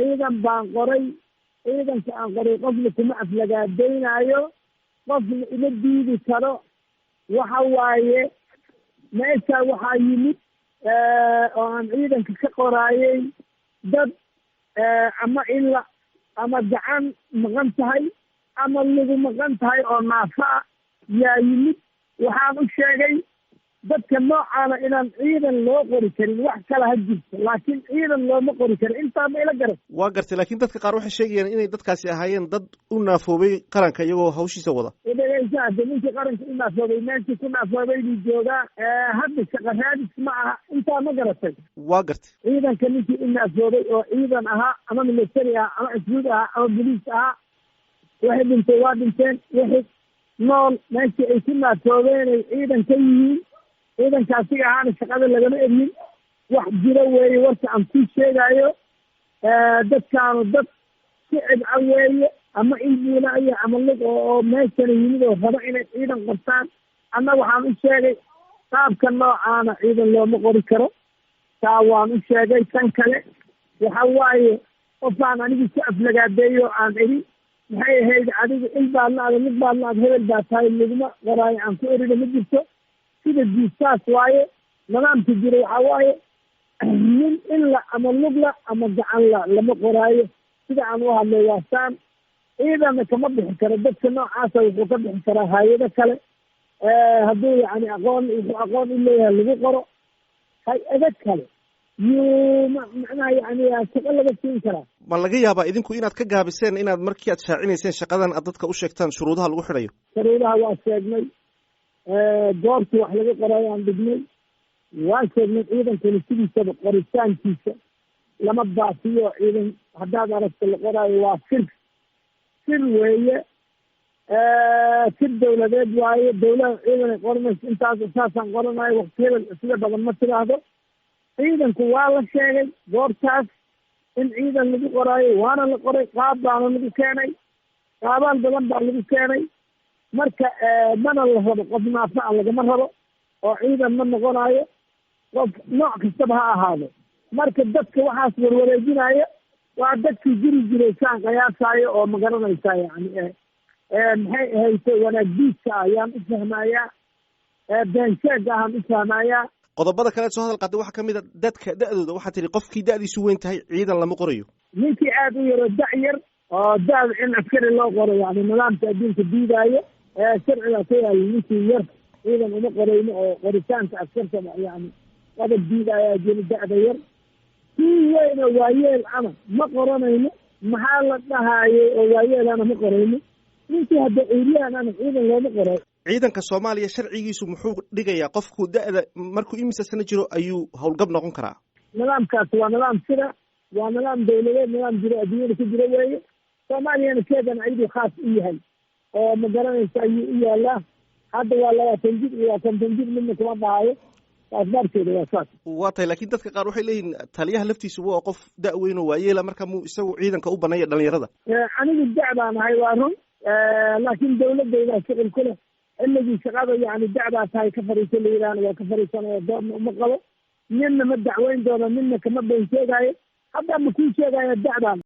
Ciidan baan qoray, ciidanka aan qoray qofna kuma aflagaadaynaayo, qofna ima diidi karo. Waxa waaye, meesha waxaa yimid oo aan ciidanka ka qoraayey dad ama ila ama gacan maqan tahay ama lugu maqan tahay oo naafa ah yaa yimid. Waxaan u sheegay dadka noocaana inaan ciidan loo qori karin. Wax kale ha jirto, laakiin ciidan looma qori karin. Intaa ma ila garan? Waa gartay, laakiin dadka qaar waxay sheegayaan inay dadkaasi ahaayeen dad u naafoobay qaranka iyagoo hawshiisa wada. Dhegeysa, hadda ninkii qaranka u naafoobay meeshii ku naafoobay buu joogaa. Hadda shaqa raadis ma aha. Intaa ma garatay? Waa gartay. Ciidanka ninkii u naafoobay oo ciidan ahaa, ama military ahaa, ama cusbuud ahaa, ama boliis ahaa, waxay dhintay waa dhinteen, wixii nool meeshii ay ku naafoobeen ay ciidan ka yihiin. Ciidanka asiga ahaana shaqada lagama eryin. Wax jiro weeye warka aan kuu sheegayo. Dadkaanu dad shicib a weeye, ama ilbuulaayo ama lug oo meeshana yimid oo rabo inay ciidan qortaan. Anna waxaan u sheegay qaabka noocaana ciidan looma qori karo. Taa waan u sheegay. Tan kale waxa waaye, qofaan anigu ku aflagaadeeyo aan idhi, maxay ahayd, adigu il baad la-ada, lug baad la-ad, hebel baa tahay, laguma qoraayo, aan ku erina ma jirto. Sida guustaas waaye nidaamka jira. Waxaa waaye, nin illa ama lugla ama gacanla lama qoraayo. Sida aan u hadlay waa saan. Ciidanna kama bixi karo dadka noocaasa. Wuxuu ka bixi karaa hay-ado kale, hadduu yani aqoon, wuxuu aqoon u leeyahay lagu qoro hay-ado kale yuu macnaha yani shaqo laga siin karaa. Ma laga yaabaa idinku inaad ka gaabiseen inaad markii aad shaacinayseen shaqadan aad dadka u sheegtaan shuruudaha lagu xidhayo? Shuruudaha waa sheegnay. Goortii wax laga qoraayo aan dhignay waa sheegnay. Ciidankani sidiisaba qoritaankiisa lama baafiyo. Ciidan haddaad aragto la qoraayo waa sir, sir weeye, sir dawladeed waaye. Dawlada ciidan ay qoranayso intaas saasaan qoranayo wakti hebel sida badan ma tiraahdo. Ciidanku waa la sheegay goortaas in ciidan lagu qoraayo, waana la qoray. Qaab baana lagu keenay, qaabaal badan baa lagu keenay. Marka mana la rabo qof naafa a, lagama rabo oo ciidan ma noqonayo qof nooc kastaba ha ahaado. Marka dadka waxaas warwareejinaya waa dadkii jiri jiray saan qiyaasayo oo ma garanaysaa, yani maxay ahayte, wanaag diidka ah ayaan u fahmayaa, beensheega ahaan u fahmayaa. Qodobada kale soo hadal qaatay waxaa kamid a dadka da'dooda. Waxaa tihi qofkii da'diisu weyn tahay ciidan lama qorayo. Ninkii aada u yaro, da' yar oo da- in askari loo qoro yani nidaamka adduunka diidaayo, sharcigaa ka yaali. Ninkii yar ciidan uma qorayno oo qoritaanka askarta yani qodob diidaayaa jiro da'da yar. Kii weyna waayeel ana ma qoranayno, maxaa la dhahaayay, oo waayeel ana ma qorayno. Ninkii hadda cuuriyaan ana ciidan looma qorayo. Ciidanka Soomaaliya sharcigiisu muxuu dhigayaa? Qofku da'da markuu imisa sano jiro ayuu howlgab noqon karaa? Nidaamkaasi waa nidaam sida, waa nidaam dawladeed, nidaam jiro adduunyada ku jiro weeye. Soomaaliyana keedan ayaduu khaas u yahay oo ma garanaysa ayuu u yaalaa. Hadda waa 20 jir iyo waa 50 jir midna kuma dhahayo. Asbaabteeda waa saas. Waa tahay, laakiin dadka qaar waxay leeyihin taliyaha laftiisu waa qof da' weyn oo waayeela, marka muu isagu ciidanka u baneeya dhalinyarada? Anigu da' baan ahay, waa run, laakiin dawladaydaa shuqul ku leh. Xilligii shaqada yani da'daa tahay ka fariiso la yidhaahna waa ka fariisanaya. Doorna uma qabo, ninna ma dacweyn doono, ninna kama been sheegaayo. Hadda ma kuu sheegaya da'daan.